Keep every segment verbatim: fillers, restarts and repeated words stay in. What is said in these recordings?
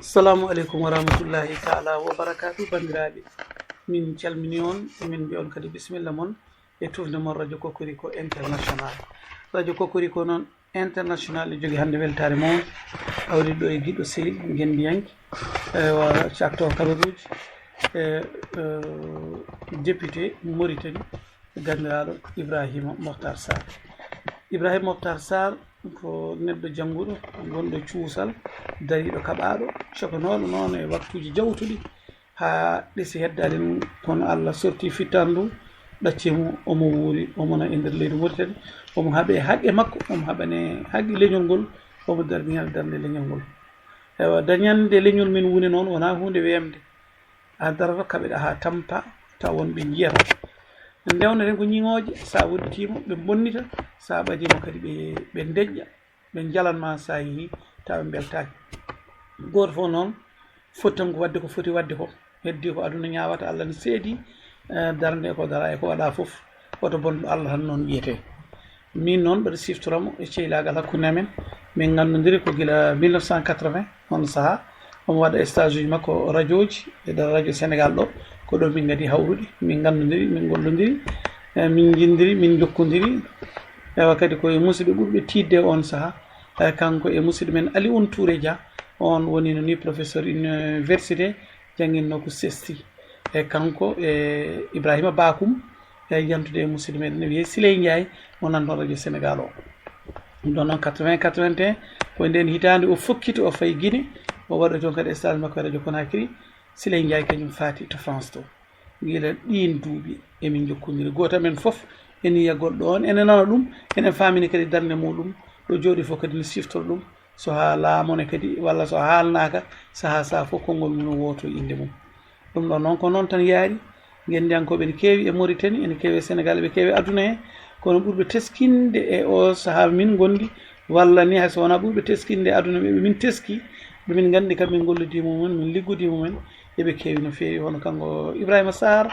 Assalamu aleykum wa rahmatullahi taala wa barakatuh. Banndiraaɓe, min calmini on, min mbiya on kadi bisimilla mon e tufde mon Radio Kokoriko International. Radio Kokoriko noon International e jogi hannde weltaare mon, hawri ɗo e giɗo sehil, ngenndiyanke, ewa, cakto kabaruuji, e, e, député Mauritanie, ganndiraaɗo Ibrahima Mokhtar Sarr. Ibrahima Mokhtar Sarr ko neɗɗo jannguɗo, gonɗo cuusal, dariiɗo kaɓaaɗo, cokanooɗo noon e waktuuji jawtuɗi, haa ɗesi heddaade ɗum, kono Allah sorti fittaandu ɗum, ɗacci mo, omo wuuri, omo na e nder leydi Mauritanie, omo haɓe haqqe makko, omo haɓane haqqe leñol ngol, omo darni heen darnde leñol ngol. Ewa, dañande leñol men woni noon, wonaa huunde weemde. A darata kaɓeɗa haa tampa, taw won ɓe njiyata. Ndewnaten ko ñiŋooje, so a woɗɗitiima, ɓe mbonnita, so a ɓadiima kadi ɓe, ɓe ndeƴƴa, ɓe njalan ma so a yehii, taw ɓe mbeltaaki. Gooto fof noon foti tan ko waɗde ko foti waɗde ko. Heddi ko aduna ñaawata, Allah ne seedi, eh, darnde e ko dara e ko waɗa fof. Woto bonɗo Allah tan noon wiyetee. Min noon mbaɗa siftoramo e ceylaagal hakkunde amen. Min nganndondiri ko gila mille neuf cent quatre-vingts, on sahaa. Omo waɗa stage uji makko rajooji, e nder radio Sénégal ɗo. Ko ɗo min ngadi hawrude, min nganndondiri, min ngollondiri, eh, min njinndiri, min njokkondiri. Ewa kadi ko e musidɓe ɓurɓe tiiɗde e on sahaa. Eh, kanko e musidɗo men Alioune Touré Dia, on woni no ni professeur université, jannginno ko sesti. E kanko e Ibrahima Bakum, e yantude e musidɗo meɗen, ne wiyee Siley Ndiaye, o nan ɗon radio Sénégal o. Ɗum ɗon noon quatre-vingts, quatre-vingt-un, ko e nden hitaande o fokkiti, o fayi Guinée, o waɗa toon kadi stage makko e radio Conakry. Siley Ndiaye kañum faati to France to. Gila ɗiin duuɓi emin njokkondiri. Gooto men fof ene yiya goɗɗo on, ene nana ɗum, enen faamini kadi darnde muɗum. Ɗo jooɗi fof kadi ne siftora ɗum. So haalaama ne kadi, walla so haalnaaka, sahaa sahaa fof konngol mum no wooto innde mum. Ɗum ɗon noon ko noon tan yaari. Ngenndiyankooɓe ene keewi e Mauritanie, ene keewi e Sénégal, ɓe keewi e aduna he. Kono ɓurɓe teskinde e o sahaa min ngondi, walla ni hay so wonaa ɓurɓe teskinde e aduna ɓe, ɓe min teski, ɓe min nganndi kam min ngollodii mumen, min liggodii mumen, eɓe keewi no feewi. Hono kanko Ibrahima Sarr,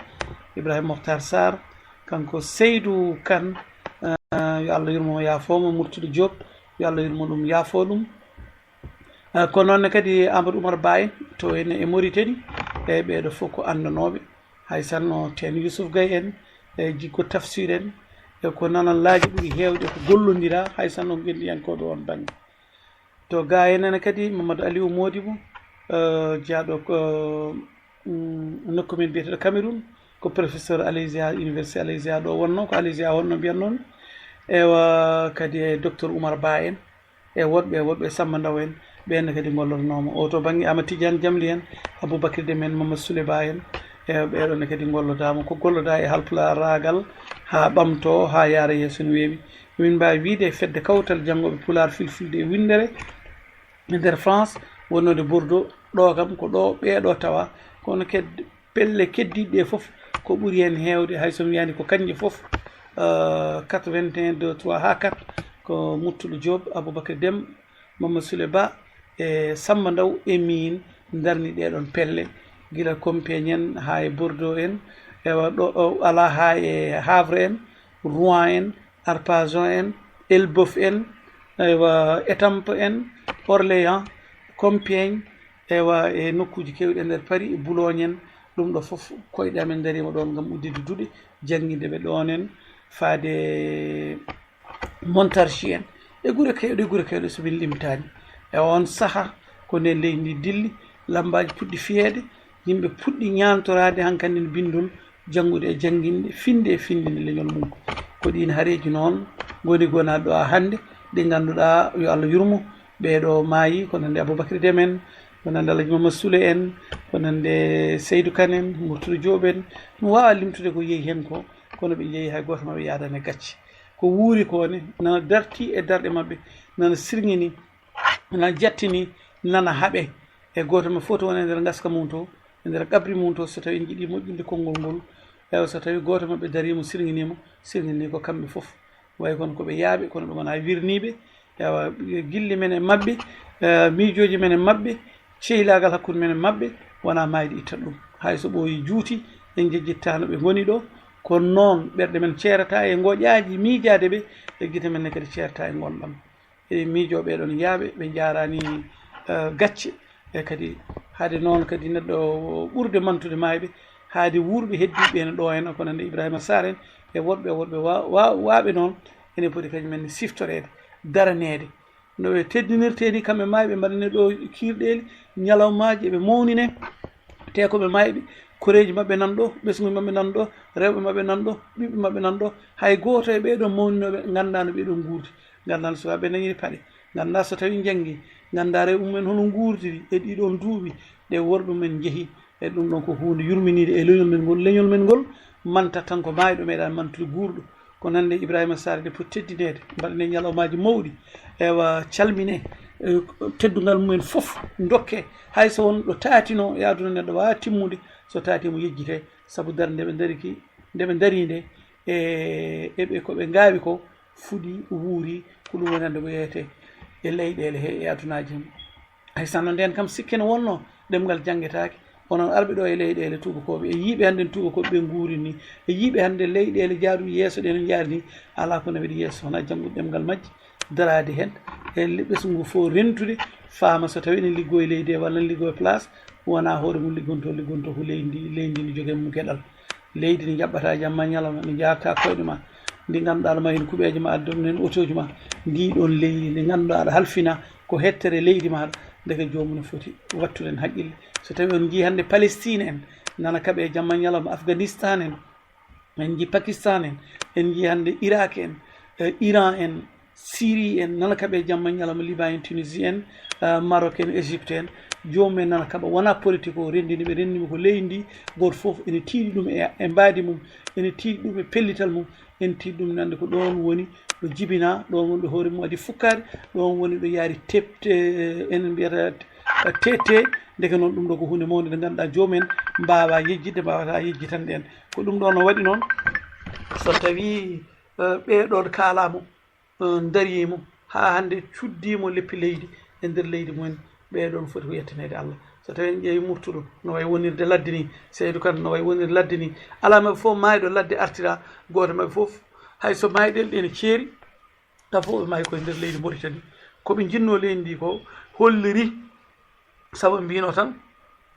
Ibrahima Mokhtar Sarr, kanko Seydou Kane, eh, yo Allah yurmo mo, yaafoo mo, Murtuɗo Diop, yo Allah yurmo ɗum, yaafoo ɗum. Eh, ko noon ne kadi Amadou Oumar Ba en to ene e Mauritanie, e ɓeeɗo fof ko anndanooɓe. Hay sinno Teen Youssouf Gaye en, e Jikko Tafsir en, e ko nanallaaji ɓuri heewde ko gollondiraa, hay sinno ngenndiyankooɓe on bannge. To gaa en ene kadi Mamadou Aliou Modibo, eh, jeyaaɗo ko, mm, nokku men biyeteeɗo Cameroun, ko professeur Alaysia, Université Alaysia ɗo wonno, ko Alaysia wonno mbiyatnoo mi. Ewa kadi e docteur Oumar Ba en, e woɗɓe, e woɗɓe Samba Ndaw en, ɓeen ne kadi ngollotnoo mo. O to bannge Amadou Tidiane Jamli en, Aboubacry Deme en, Mamadou Souley Ba en, e ɓeeɗo ne kadi ngollodaa mo. Ko gollodaa e halpularaagal haa ɓamtoo, haa yaara yeeso no weeɓi. Min mbaawi wiyde e fedde kawtal janngooɓe pulaar, filfilde e winndere e nder France, wonnode Bordeaux, ɗo kam ko ɗo ɓeeɗo tawa, kono ked-, pelle keddiiɗe ɗe fof ko ɓuri heen heewde, hay so mi wiyani ko kañƴe fof, eh, quatre-vingt-un, deux, trois haa quatre, ko Murtuɗo Diop, Aboubacry Deme, Mamadou Souley Ba, e Samba Ndaw e miin ndarni ɗee ɗoon pelle, gila Compiègne en haa e Bordeaux en, ewa ɗo, o alaa haa e Havre en, Rouen en, Arpajon en, Elbeuf en, ewa Étampes en, Orléans, Compiègne, ewa e nokkuuji keewɗi e nder Paris, e Boulogne en, ɗum ɗo fof koyɗe amen ndariima ɗoon ngam udditde duɗe, jannginde ɓe ɗoon en, faade Montargis en, e gure keewɗe, e gure keewɗe so min limtaani. E oon sahaa, ko ndeen leydi ndi dilli, lammbaaji puɗɗi fiyeede, yimɓe puɗɗi ñaantoraade hankandi bindol, janngude e jannginde, finde e findinde leñol mum. Ko ɗiin hareeji noon ngoni gonaaɗo ɗo hannde, ɗi ngannduɗaa, yo Allah yurmo, ɓeeɗo maayi, ko nande Aboubacry Deme en, ko nande Alhaji Mamadou Souley en, ko nande Seydou Kane en, Murtuɗo Diop en. Mi waawaa limtude ko yehi heen ko, kono ɓe njehi hay gooto maɓɓe yaadaani e gacce. Ko wuuri ko ne, nana dartii e darɗe maɓɓe, nana sirŋinii, nana jattini, nana haɓe. E gooto maɓɓe fof to woni e nder ngaska mum to, e nder qabri mum to, so tawii en njiɗii moƴƴinde konngol ngol, ewa, so tawii gooto maɓɓe dariima, sirŋiniima, sirŋinii ko kamɓe fof. Wayi kono ko ɓe yaaɓe, kono ɓe ngonaa wirniiɓe. Ewa, gilli men e maɓɓe, eh, miijooji men e maɓɓe, ceylaagal hakkunde men e maɓɓe, wonaa maayde ittat ɗum. Hay so ɓooyi juuti, en njejjittaa no ɓe ngoni ɗo. Kono noon, ɓerɗe men ceerataa e ngoƴaaji miijaade ɓe, e gite men ne kadi ceerataa e ngonɗam. E miijooɓe ɗon yaaɓe, ɓe njaaraani, eh, gacce, E kadi haade noon kadi neɗɗo ɓurde mantude maayɓe, haade wuurɓe heddiiɓe ene ɗo en, ko nande Ibrahima Sarr en, e woɗɓe, woɗɓe wa-, wa-, waaɓe noon, ene poti kañum en siftoreede, daraneede. No ɓe teddinirtee ni, kamɓe maayɓe mbaɗane ɗo kiirɗeeli, ñalawmaaji eɓe mawnine, te ko ɓe maayɓe, koreeji maɓɓe nan ɗo, ɓesnguuji maɓɓe nan ɗo, rewɓe maɓɓe nan ɗo, ɓiɓɓe maɓɓe nan ɗo, hay gooto e ɓee ɗoo mawninooɓe nganndaa no ɓee ɗoo nguurdi, nganndaa no sukaaɓe dañiri paɗe, nganndaa so tawii njanngi, nganndaa rewɓe mumen hono nguurdiri e ɗii ɗoon duuɓi ɗe worɓe mumen njehi. E ɗum ɗoon ko huunde yurminiinde e leñol men ngol, leñol men ngol mantat tan ko maayɗo, meeɗaa mantude guurɗo. Ko nande Ibrahima Sarr ene poti teddineede, mbaɗane ñalawmaaji mawɗi, ewa calmine, e, teddungal mumen fof, ndokke, hay so won ɗo taatino e aduna neɗɗo waawa timmude, so taati mo yejjite, sabu darnde nde ɓe ndari ki, nde ɓe ndari nde, e, e ɓe ko ɓe ngaawi ko fuɗi, wuuri, ko ɗum woni hannde ko yeyete e leyɗeele he, e adunaaji heen. Hay sinno ndeen kam sikke ne wonnoo, ɗemngal janngetaake. Onon arɓe ɗo e leyɗeele tuubakooɓe, e yiiɓe hannde tuubakooɓe ɓe nguuri ni, e yiiɓe hannde leyɗeele jaaduɗe yeeso ɗe no njaari ni, alaa ko nawi ɗe yeeso, wonaa janngude ɗemngal majje, daraade heen, e le-, ɓesngu fof rentude, faama so tawii ene liggoo e leydi he walla ene liggoo e place, wonaa hoore mum liggontoo, liggontoo ko leydi ndi, leydi ndi no jogii e mum geɗal. Leydi ndi njaɓɓataa jamma e ñalawma, ndi njaartaa koyɗe ma, ndi ngannduɗaa aɗa mari heen kuɓeeje ma, aɗa mari heen otooji ma, ndi ɗoon leydi ndi ngannduɗaa aɗa halfina ko hettere leydi maaɗa, ndeke joomum ne foti wattude heen haqqille. So tawii on njii hannde Palestine en, nana kaɓe jamma e ñalawma, Afghanistan en, en njii Pakistan en, en njii hannde Irak en, e Iran en, Syrie en, nana kaɓe jamma e ñalawma, Liban en, Tunisie en, eh, Maroc en, Égypte en, joomum en nana kaɓa, wonaa politique o renndini ɓe, renndini ko leydi ndi, gooto fof ene tiiɗi ɗum e, e mbaadi mum, ene tiiɗi ɗum e pellital mum, ene tiiɗi ɗum nande ko ɗoon woni ɗo jibinaa, ɗoon woni ɗo hoore mum adii fukkaade, ɗoon woni ɗo yaari tepte, enen mbiyata tete, ndeke noon ɗum ɗo ko huunde mawnde nde ngannduɗaa joomum en mbaawaa yejjitde, mbaawataa yejjitande en. Ko ɗum ɗoon o waɗi noon, so tawii, eh, ɓee ɗoon kaalaama, eh, ndariimo haa hannde cuddiimo leppi leydi e nder leydi mumen, ɓee ɗoon foti ko yettaneede Allah. So tawii en ƴeewi Murtuɗo, no wayi wonirde ladde ni, Seydu Kan, no wayi wonirde ladde ni, alaa maɓɓe fof maayɗo ladde artira, gooto maɓɓe fof, hay so maayɗeele ɗe ne ceeri, kam fof ɓe maayi koye nder leydi Mauritanie. Ko ɓe njinnoo leydi ndi ko holliri sabu ɓe mbino tan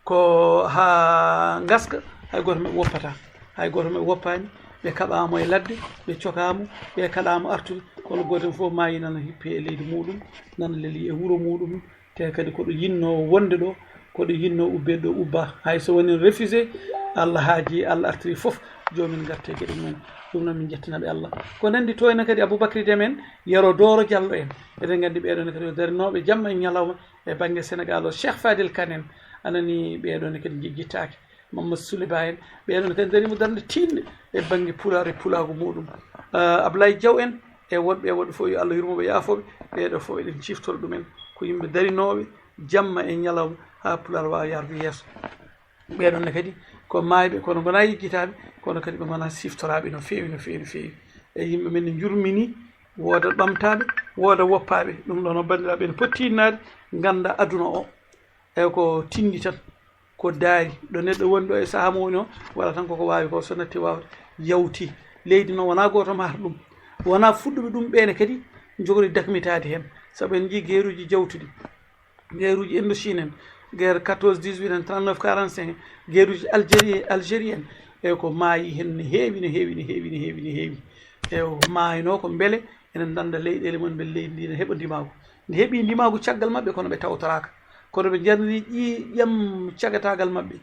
ko haa ngaska, hay gooto maɓɓe woppataa. Hay gooto maɓɓe woppaani. Ɓe kaɓaama e ladde, ɓe cokaama, ɓe kaɗaama artude. Kono gooto heen fof maayi nana hippi e leydi muuɗum, nana leli e wuro muuɗum. Te kadi ko ɗo yinnoo wonde ɗo, ko ɗo yinnoo ubbeede ɗo ubba. Hay so woni refusé, Allah haaji, Allah artiri fof, joomum en ngarte e geɗe mumen. Ɗum noon min njettinaɓe Allah. Ko nanndi toon ne kadi Aboubacry Deme en, Yero Dooro Jallo en. Eɗen nganndi ɓee ɗoo ne kadi ko darinooɓe jamma e ñalawma e bannge Senegaal o, Cheikh Fadel Kane en, anani ɓee ɗoo ne kadi jejjittaake. Mamadou Souley Ba en, ɓee ɗoo ne kadi ndariima darnde tiiɗnde e bannge pulaar e pulaagu muuɗum. Ah, Ablaye Diaw en e woɗɓe e woɗɓe fof, yo Allah yurmo ɓe, yaafo ɓe. Ɓee ɗoo fof eɗen ciftora ɗumen ko yimɓe darinooɓe jamma e ñalawma haa pulaar waawa yahrude yeeso. Ɓee ɗoon ne kadi ko maayɓe, kono ngonaa yejjitaaɓe, kono kadi ɓe ngonaa siftoraaɓe no feewi, no feewi, no feewi. E yimɓe men ne njurmini, wooda ɓamtaaɓe, wooda woppaaɓe. Ɗum ɗoon o banndiraaɓe ene poti tiiɗnaade, ngannda aduna o. E ko tinndi tan, ko daari. Ɗo neɗɗo woni ɗo e sahaa mo woni o, waɗa tan koko waawi ko, so natti waawde, yawti. Leydi noon wonaa gooto mahata ɗum. Wonaa fuɗɗuɓe ɗum ɓee ne kadi njogori dakmitaade heen. Sabu en njii geeruuji jawtuɗi. Guerruuji Indochine en, guerre quatorze dix-huit en, trente-neuf quarante-cinq en, guerruuji Algérie, Algérie en, e ko maayi heen ne heewi, ne heewi, ne heewi, ne heewi, ne heewi. E o maayno ko mbele ene ndanda leyɗeele mum, mbele leydi ndi ne heɓa ndimaagu. Ndi heɓi ndimaagu caggal maɓɓe, kono ɓe tawtoraaka. Kono ɓe njarniri ƴi-, ƴam cagataagal maɓɓe.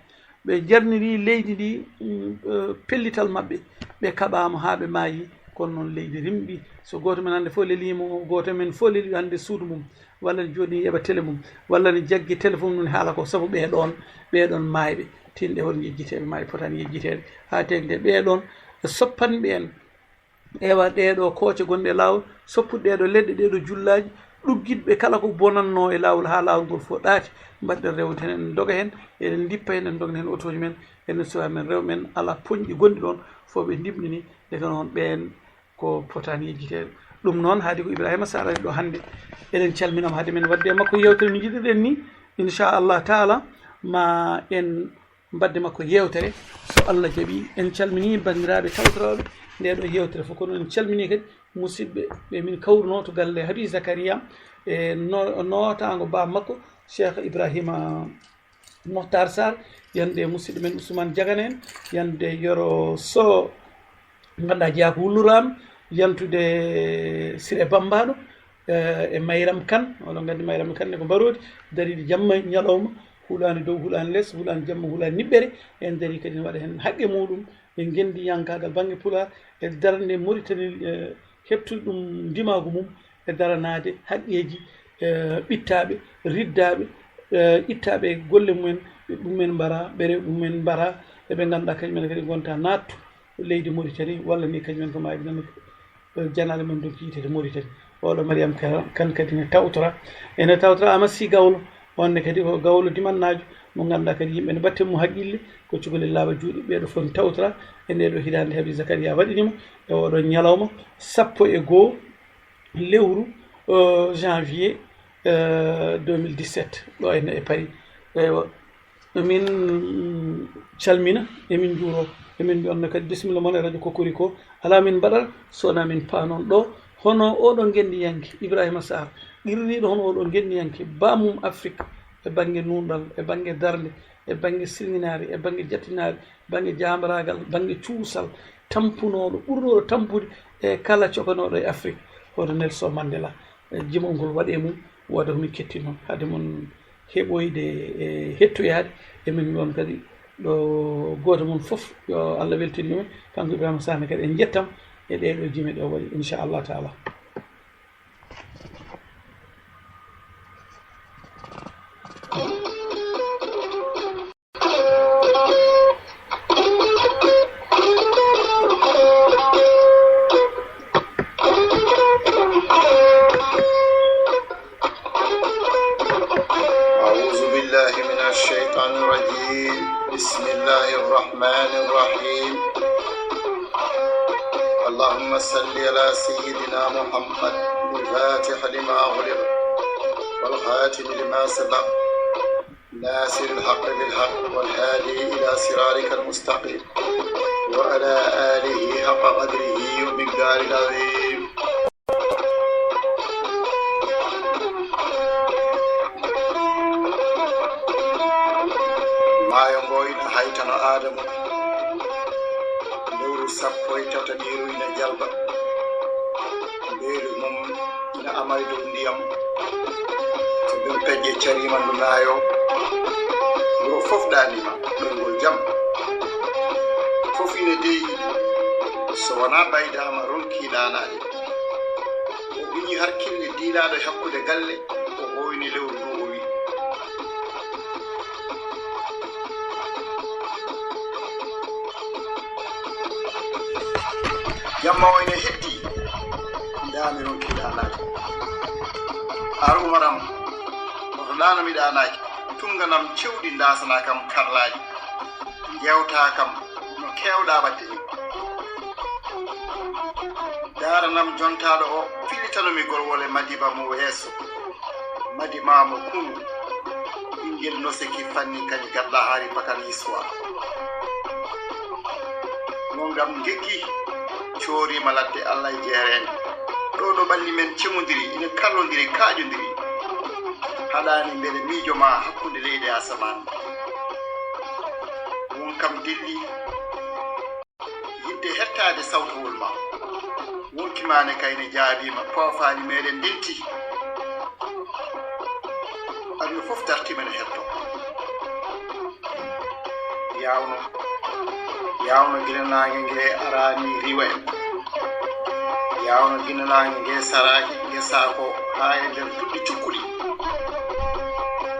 Ɓe njarniri leydi ndi, mm, eh, pellital maɓɓe. Ɓe kaɓaama haa ɓe maayi, kono noon leydi rimɗi. So gooto men hannde fof leliima, gooto men fof leli hannde suudu mum, walla ne jooɗii eɓa télé mum, walla ne jaggi téléphone mum, haala ko sabu ɓee ɗoon, ɓee ɗoon maayɓe. Tinɗe hoto njejjiteeɓe, maayi potaani yejjiteede. Haa teeŋti ɓee ɗoon soppanɓe en, ewa ɗee ɗoo kooce gonɗe e laawol, soppude ɗee ɗoo leɗɗe, ɗee ɗoo jullaaji, ɗuggitɓe kala ko bonannoo e laawol haa laawol ngol fof ɗaati, mbaɗɗen rewde heen, en ndoga heen, eɗen ndippa heen, en ndogna heen otooji men, enen suwaa men, rewɓe men, alaa poñɗi gonɗi ɗoon, fof ɓe ndimɗini, ndeke noon ɓeen ko potaani yejjiteede. Ɗum noon, haadi ko Ibrahima Sarr ari ɗo hannde. Eɗen calminama, haade men waɗde e makko yeewtere no njiɗirɗen ni, inchallah taala, ma en mbaɗde makko yeewtere, so Allah jaɓi. En calminii banndiraaɓe tawtorooɓe ndee ɗoo yeewtere fof, kono en calminii kadi musidɓe ɓe min kawrunoo to galle Habi Zakaria, e no-, nootaango baa makko, Cheikh Ibrahima Mohtar Sarr, yande musidɗo men Ousmane Diagane en, yande Yoro Sow, ngannduɗaa jeyaa ko wulluraama, yantude Siré Bambaɗo, eh, e Mayram Kan. Oɗon nganndi Mayram Kan ne ko mbaroodi, dariiɗo jamma e ñalawma, hulaani dow, hulaani les, hulaani jamma, hulaani niɓɓere. En darii kadi ne waɗa heen haqqe muɗum e ngenndiyankaagal bannge Pulaar e darnde Mauritanie, eh, heɓtude ɗum ndimaagu mum e daranaade haqqeeji, eh, ɓittaaɓe, riddaaɓe, eh, ittaaɓe e golle mumen, ɓe ɗum en mbara, ɓe rew ɗum en mbara, eɓe ngannduɗaa kañum en kadi ngonta naattu leydi Mauritanie, walla ni kañum en ko maa ɓe nana, eh, janaale men donki yiitede Mauritanie. Oɗo Mariam Ka-, Kan kadi ne tawtora, ene tawtora Amasi Gawlo, on ne kadi ko Gawlo dimannaajo, mo ngannduɗaa kadi yimɓe ne mbatte mo haqqille, ko cukalel laaɓa juuɗe, ɓeeɗo fof ne tawtora e ndeeɗo hitaande Habi Zakaria waɗini mo e oɗo ñalawma sappo e goo lewru, eh, janvier, eh, deux mille dix-sept, ɗo henna e Paris. Eywa, emin calmina, emin njuuro, emin mbiya on ne kadi bisimilla mon e radio Cocorico. Alaa min mbaɗal so wonaa min paanon ɗo hono oɗo ngenndiyanke Ibrahima Sarr, qirriiɗo hono oɗo ngenndiyanke, baamum Afrique e bannge nuunɗal, e bannge darnde, e bannge silminaare, e bannge jattinaare, bannge jaambaraagal, bannge cuusal, tampunooɗo, ɓurnooɗo tampude e kala cokanooɗo e Afrik, hoto Nelson Mandela. E jimol ngol waɗe mum, wooda ko min kettin noon. Hade mon heɓoyde e hettoyaade, emin mbiya on kadi ɗo gooto mon fof, yo Allah weltin ɗum. Kanko Ibrahima Sane kadi en njettam e ɗee ɗo jime ɗe o waɗi, inchallah taala. أعوذ بالله من الشيطان الرجيم. بسم الله الرحمن الرحيم. اللهم صل على سيدنا محمد الفاتح لما أغلق والخاتم لما سبق ناصر الحق بالحق والهادي إلى صراطك المستقيم وعلى آله حق قدره ومقداره العظيم. Maayo ngo ina haytano Aadama, lewru sappo e tataɓiru ina jalba, mbeelu mum ina ama e dow ndiyam. So nder pejje cariima ndu naayo, wuro fof ɗaaniima ɗoyngol jam. Fof ina deeƴi, so wonaa ɓaydaama ronkii ɗaanaade. O huñi harkille diilaaɗo e hakkunde galle, o hooyni lewru ndu, o wi'i, jamma o ene heddi, ndaa mi ronkii ɗaanaade. Ar umaram, hoto ɗaano mi ɗaanaaki, tunnganam cewɗi, ndaasanaa kam karlaaji, njeewtaa kam no keewɗaa waɗde ni. Daaranam jontaaɗo o, fillitano mi golwole Madiba mo weeso, Madiba mo kunu, ɓinngel noseki fanni kañi gadda hari bakar yiswa. Mo ngam ngekki cooriima ladde Allah e jeereende. Ɗo ɗo ɓalli men cemondiri, ina kallondiri, kaaƴondiri. Haɗaani mbele miijo ma hakkunde leydi e asamaan. Won kam dilli yiɗde hettaade sawtowol ma. Wonki ma ne kayne jaabiima, poofaani meɗen ndenti. Aduna fof dartiima ne hetto. Yaawno, yaawno gila naange nge araani riiwa en. Yaawno gila naange nge saraaki nge saako haa e nder duɗɗi cukkuɗi.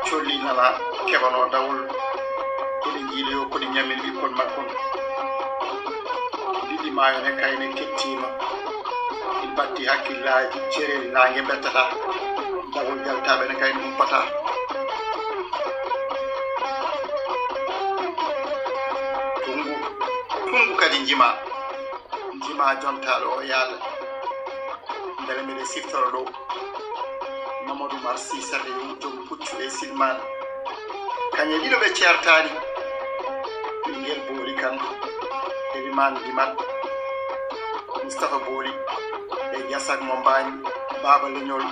Colli nana keɓanoo dawol. Eɗen njiiloyoo ko ɗi ñamin ɓikkon makkon. Liɗɗi maayo ne kayne kettiima. Ɗi batti hakkillaaji, cereeli naange mbettataa. Dagol jaltaaɓe ne kayne umpataa. Tungu, tungu kadi njima. Njima jontaaɗo o yaada. Mbele mbeɗe siftora ɗo. Mamadou Oumar Sy Saliou, joom puccu e silmaan. Kañe ɗiɗo ɓe ceertaani. Ɓinngel Booli Kan, Elimaan Ndimat, Mustapha Booli, e Jasak mo Mbaañ, Baaba Leñol,